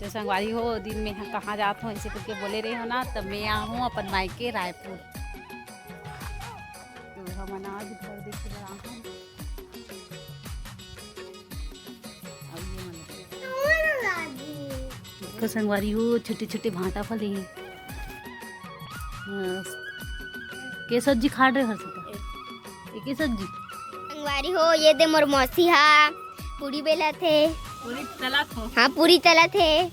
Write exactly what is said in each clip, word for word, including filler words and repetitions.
तो संगवारी हो, दिन में ह-, कहाँ जात हो, ऐसे करके बोले रहे हो ना, तब मैं आ हूँ अपन मायके रायपुर। तो हमन आज घर देखे बर आ हूँ। अब ये मन देखो संगवारी हो, छोटे-छोटे भांटा फले हे। मस्त। के सब्जी खा रहे हो हर्षिता? एक। एक ही सब्जी? संगवारी हो, ये दे मोर मौसी हा, पूरी बेलत हे। पूरी तलत हो? हाँ, पूरी तलत हे।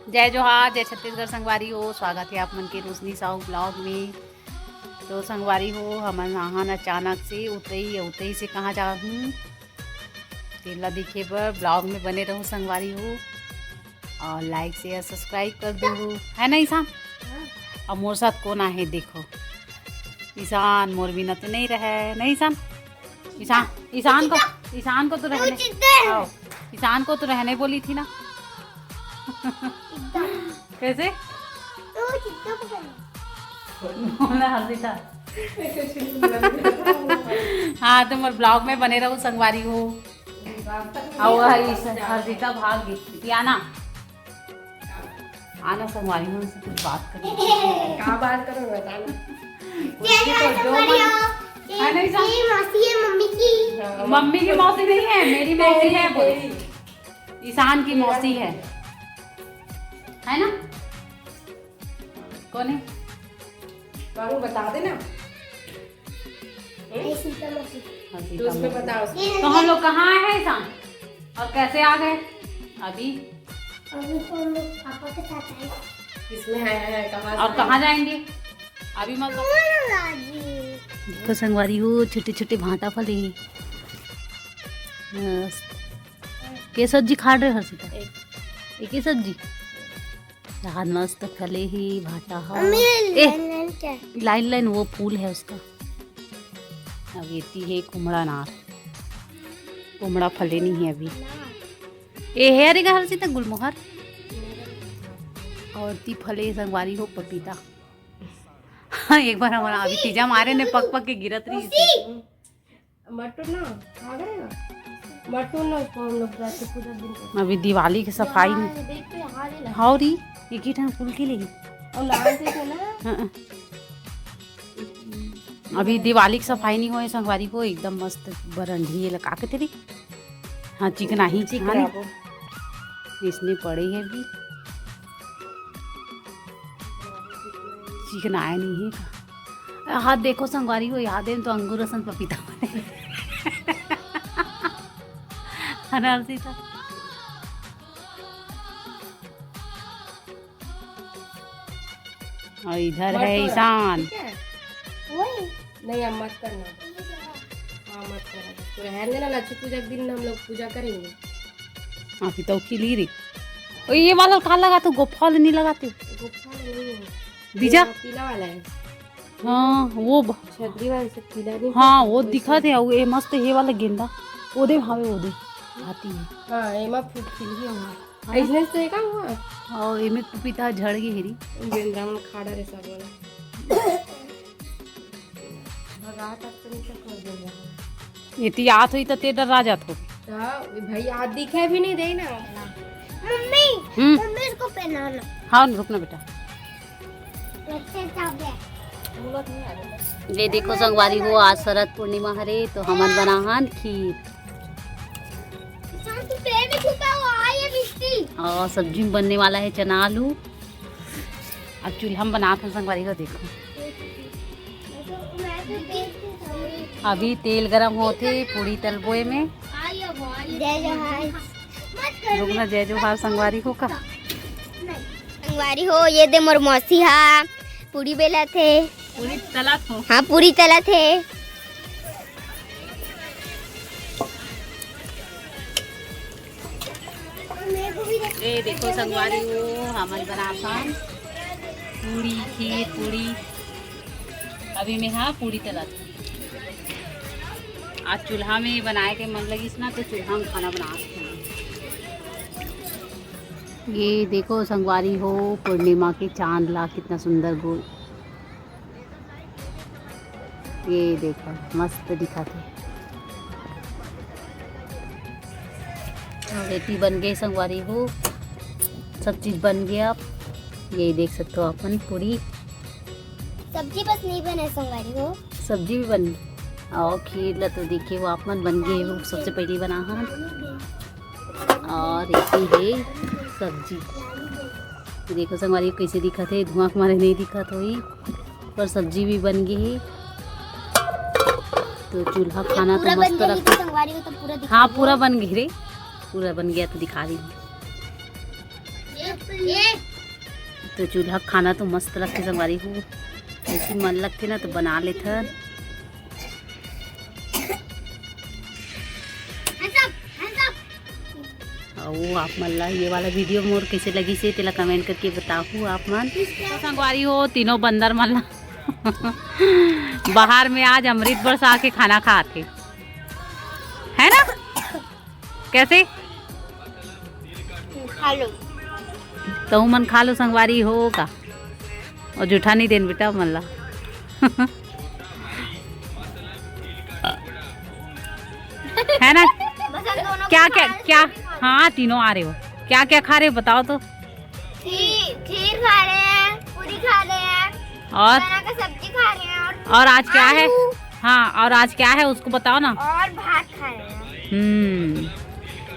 जय जोहार, जय छत्तीसगढ़ संगवारी हो, स्वागत है आप मन के रोशनी साहू ब्लॉग में। तो संगवारी हो, हमन आहन अचानक से उतई, उतई से कहाँ जाहूँ, तेला देखे बर ब्लॉग में बने रहू संगवारी हो, और लाइक, शेयर, सब्सक्राइब कर दू, है ना ईशान? और मोर साथ कौन आहे देखो, ईशान मोर बिना तो नहीं रहे, नहीं ईशान? ईशान, ईशान को, ईशान को तो रहने, आओ, ईशान को तो रहने बोली थी ना। कैसे? बोला हर्षिता। हाँ, तो मोर ब्लॉग में बने रहू संगवारी हो। और वह इस हर्षिता भाग गई। ये आना, आना संगवारी हो, उनसे कुछ बात करें। का बात करो, बताना। उसकी तो जो मन है, नहीं ईशान? ये मौसी है मम्मी की। हाँ, मम्मी की मौसी नहीं है, मेरी मौसी है, बोलो। मेरी। ईशान की मौसी है, है ना? कौन है? बाबू बता देना। ये सीता मौसी। हाँ, तो सीता उसमें मौसी। बताओ। तो हम लोग कहाँ आए हैं ईशान? और कैसे आ गए? अभी? अभी तो हम लोग पापा के साथ आए। किसमें आए हैं? कहाँ से और आए? कहाँ जाएंगे? अभी मत। तो संगवारी हो, छोटे छोटे भांटा फले हे। मस्त। के सब्जी खा रहे हो हर्षिता? एक। एक ही सब्जी? यार मस्त फले ही भांटा हा। मम्मी, ए, लाइन लाइन क्या है? लाइन लाइन वो फूल है उसका। अब एती है कुमड़ा नार, कुमड़ा फले नहीं है अभी। ए है रे हर्षिता गुलमोहर। और ती फले संगवारी हो पपीता। हाँ, एक बार हमारा अभी तीजा मारे ने पक पक के गिरत रही थी। मटन ना, खा गए ना? मटन ना, उसको हम लोग जाके पूजा दिन को। अभी दिवाली की सफाई यहाँ नहीं। है, देख तो यहाँ ले ना। हाँ री, एक ही ठन फूल के लिए। और लाल से थे ना? हाँ। अभी दिवाली की सफाई नहीं होए संगवारी हो, एकदम मस्त बरंडी ये लगा के तेरी। हाँ, चिकनाही, चिकना हाँ, वो। इसने पड़े है अभी। चिकनाया नहीं है का? हाथ देखो संगवारी हो, याद है तो अंगूर असन पपीता बने। अनारसी था। और इधर है मटोरा, ईशान। ठीक है? वही। नहीं, अब मत करना। हाँ, मत करना। तो रहने देना, लक्ष्मी पूजा के दिन हम लोग पूजा करेंगे। हाँ, फिर तो खिली रही। ओ, ये वाला का लगाते हो? गोफा वाला नहीं लगाते हो? गोफा वाला नहीं है। बीजा? ये पीला वाला है। हाँ, वो ब- छतरी वाला से पीला नहीं हाँ, है, वो वैसे। दिखा थे, वो ये मस्त, ये वाला गेंदा। वो दे, हाँ, वो दे। आती है। हाँ, एमा फूल खिल गया हुआ। हाँ। ऐसने से का हुआ? और एमे पपीता झड़ गई हेरी। बेंद्रा मन खाड़ा रे सब वाला। भगा तक तो नहीं कर बेंद्रा। ये ती आत हुई तो ते डरा जात हो। तो भाई, आज दिखे भी नहीं दे ना। मम्मी, हम्म। मम्मी, इसको पहनाना। हाँ, रुकना बेटा। ये देखो संगवारी हो, आज शरद पूर्णिमा हरे तो हमन बनाहन खीर। और सब्जी में बनने वाला है चना आलू। अब चूल्हा में बनात हन संगवारी हो, देखो। अभी तेल गरम होथे पूड़ी तलबो एमे। जय जोहार। रुकना, जय जोहार संगवारी हो का। संगवारी हो, ये दे मोर मौसी हा पूड़ी बेलत हे। पूड़ी तलत हो? हाँ, पूड़ी तलत हे। ये देखो संगवारी हो, हमन बनाथन पूड़ी, खीर पूड़ी। अभी मैं हा पूड़ी तलत हूँ। आज चूल्हा में बनाए के मन लगिस ना, तो चूल्हा में खाना बनात हूँ। ये देखो संगवारी हो, पूर्णिमा के चांद ला कितना सुंदर गोल। ये देखो, मस्त दिखत हे। रेटी बन गए संगवारी हो, सब चीज बन गया। आप ये देख सकते हो अपन पूरी। सब्जी बस नहीं बने संगवारी हो। सब्जी भी बन गई और खीर ला तो देखिए वो आप मन बन गए हो, सबसे पहले बना है। और इसी है सब्जी। ये देखो संगवारी कैसे दिखत है, धुआं के मारे नहीं दिखत होई, पर सब्जी भी बन गई है। तो चूल्हा खाना तो पूरा मस्त बन गई लगता। संगवारी हो तो पूरा दिखा हाँ, दो। पूरा बन गई रे, पूरा बन गया तो दिखा दी। ये, ये। तो चूल्हा खाना तो मस्त लगते संगवारी हो, ऐसी मन लगते ना तो बना लेथन। Hands up, hands up। अउ आप मन ला ये वाला वीडियो मोर कैसे लगिस हे, तेला कमेंट करके बताहू आप मन। तो संगवारी हो, तीनों बंदर मन ला बाहर में आज अमृत बरसा के खाना खात हे, है ना? कैसे? खा लो। तहू मन खा लो संगवारी हो का, अउ जूठा नहीं देन बेटा मन ला। है ना? बस हम दोनों क्या को क्या खा क्या? हाँ, तीनों आ रहे हो। क्या क्या खा रहे हो बताओ तो। खीर, खीर खा रहे हैं, पूरी खा रहे हैं, और? चना का सब्जी खा रहे हैं और और आज क्या है? आलू। हाँ, और आज क्या है उसको बताओ ना। और भात खा रहे हैं। हम्म,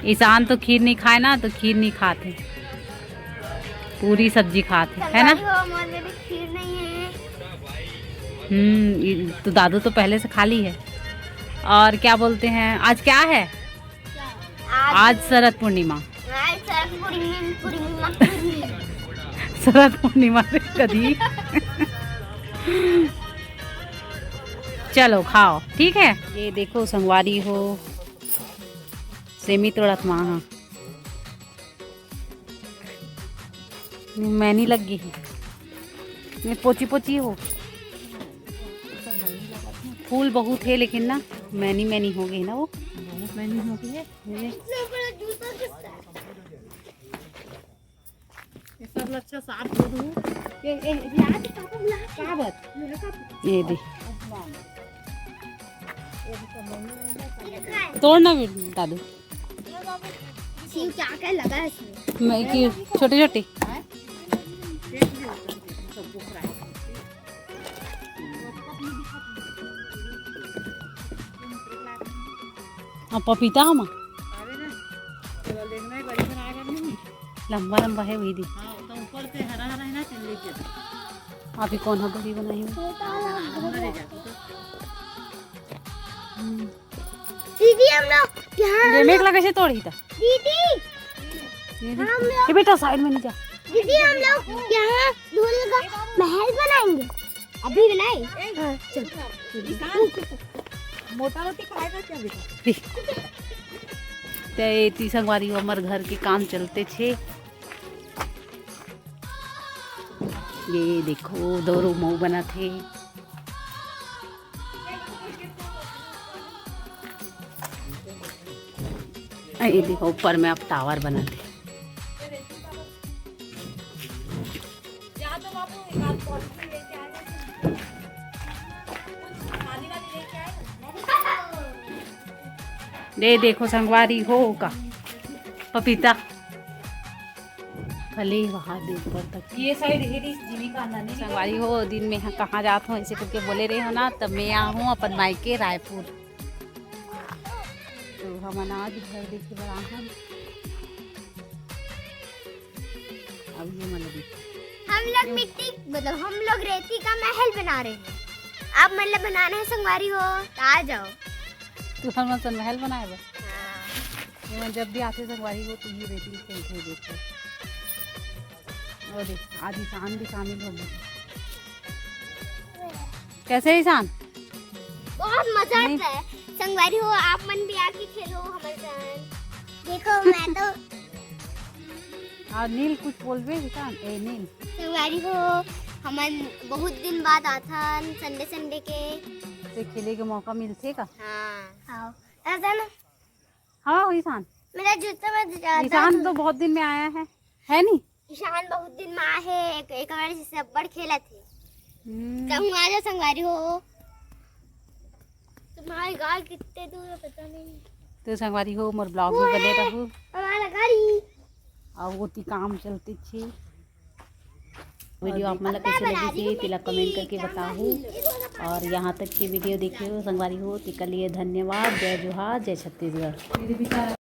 ईशान तो खीर नहीं खाए ना, तो खीर नहीं खाते, पूरी सब्जी खाते, है ना? संगवारी हो, मोर में भी खीर नहीं है। हम्म, ये तो दादू तो पहले से खा ली है। और क्या बोलते हैं, आज क्या है? आज आज शरद पूर्णिमा। आज शरद पूर्णिमा, पूर्णिमा, पूर्णिमा। शरद पूर्णिमा रे कदी। चलो खाओ, ठीक है। ये देखो संगवारी हो, सेमी तोड़त माँ हा। मैनी लग गई है, मैं पोची पोची हो। फूल बहुत है लेकिन ना, मैनी मैनी हो गई ना वो। बहुत मैनी हो गई है। ये ये सब अच्छा साफ कर दूँ। ये, ये, ये आज पापा बुला, क्या बात? ये दे। तोड़ ना बेटा, दादू। शिव क्या क्या लगा है इसमें? मैं कि छोटे छोटे। हाँ, पपीता हम। लंबा लंबा है वही दी। हाँ, तो ऊपर से हरा हरा है ना, चल लेके। अभी कौन हा बड़ी बनाई है? अंदर ले जा। हम्म। दीदी, हम लोग यहाँ ये मेघ लगे से तोड़ी था। दीदी, ये दे। हम लोग ये बेटा साइड में नहीं जा। दीदी, हम लोग यहाँ धूल का महल बनाएंगे। अभी बनाए? हाँ, चल। मोटा रोटी खाएगा क्या बेटा? ते ती संगवारी हो, हमर घर के काम चलते छे। ये देखो, दो रूम अउ बनत हे। ए, ये देखो, ऊपर में अब टावर बनत हे। दे देखो, संगवारी हो का पपीता। फले वहाँ दे ऊपर तक। ये साइड हे रिस जीविका नंदिनी। संगवारी हो, दिन में ह-, कहाँ जात हो, ऐसे करके बोले रहे हो ना, तब मैं आ हूँ अपन मायके रायपुर। तो हमन आज घर देखे बर आ हन। अब ये मन देखो। हम लोग मिट्टी, मतलब, हम लोग रेती का महल बना रहे हैं। आप, मतलब, बनाना है संगवारी हो, तो आ जाओ। तू हमन सन महल बनाए बर? हाँ। ये मन जब भी आथे संगवारी हो, तो ये रेती से ही देते। और देख, आज ईशान भी शामिल हो गए। कैसे ईशान? बहुत मजा नहीं। आता है। संगवारी हो, आप मन भी आके खेलो हमारे साथ। देखो, मैं तो और नील कुछ बोलबे ईशान? ए नील। संगवारी हो, हमन बहुत दिन बाद आथन संडे, संडे के। से खेले के मौका मिलथे का? हाँ। हाँ। ऐसा ना? हाँ, ईशान। मेरा जूता में ज्यादा ईशान तो बहुत दिन में आया है, है नी? ईशान बहुत दिन में आया है, एक, एक बार से सब बड़ खेला थे। हम्म। कहूँ आ जाओ संगवारी हो। तुम्हारे गाल कितने दूर है पता नहीं। तो संगवारी हो, मोर vlog में बने रहू। हमारा गाड़ी। अउ ओती काम चलते छे। वीडियो आप मन ला कैसे लगिस हे, तेला comment करके बताहू। और यहाँ तक की वीडियो देखे हो संगवारी हो, तेकर लिए धन्यवाद। जय जोहार, जय छत्तीसगढ़।